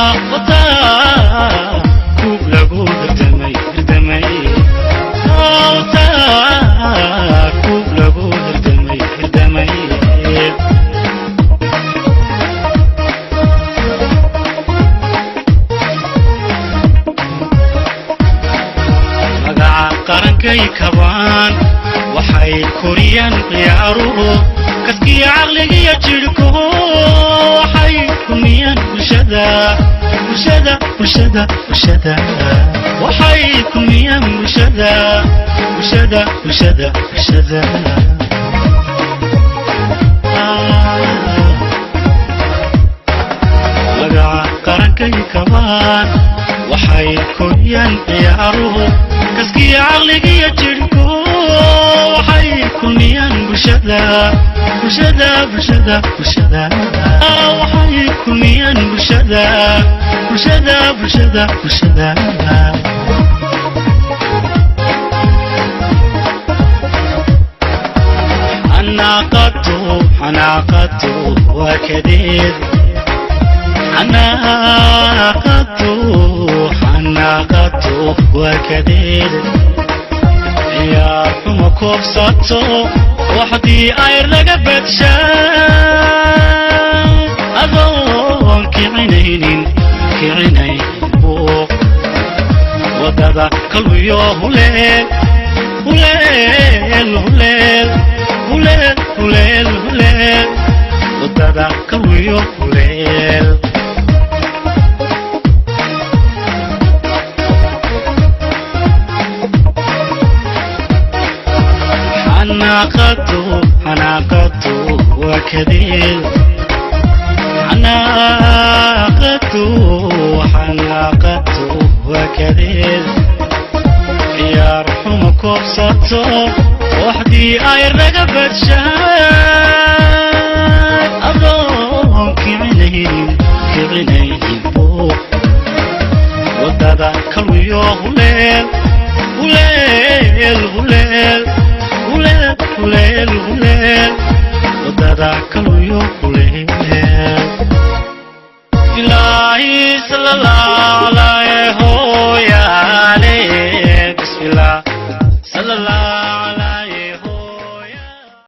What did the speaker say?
Wataa kuub lagu hirdamay, hirdamay. Wataa kuub lagu hirdamay, hirdamay. Magaca qarankay kabaan, waxay koriyaan ciyaaruhu kaskiya caqligiyo jidhku, waxay kulmiyaan bulshada, bulshada, bulshada, bulshada, waxay kulmiyaan bulshada, bulshada, bulshada, bulshada. Magaca qarankay kabaan, waxay koriyaan ciyaaruhu kaskiya caqligiyo jidhku, waxay kulmiyaan bulshada, bulshada, bulshada, bulshada, waxay kulmiyaan bulshada, bulshada, bulshada, bulshada. Xanaaqatu, xanaaqatu waa kadeed. Xanaaqatu, xanaaqatu waa kadeed. Ciyaar xumo koobsato, waxdii ayr laga badshaa, adoon kicinaynin, kicinaynin buuq, wadada kalwiyo huleel, huleel, huleel, huleel, huleel, huleel, wadada kalwiyo huleel. Xanaaqatu, xanaaqatu waa kadeed. Xanaaqatu, xanaaqatu waa kadeed. Ciyaar xumo koobsato, waxdii ay raga badshaa, adoon kicinaynin, kicinaynin buuq, wadada kalwiyo huleel, huleel, huleel, huleel, huleel, huleel, wadada kalwiyo huleel. Ilaahi sala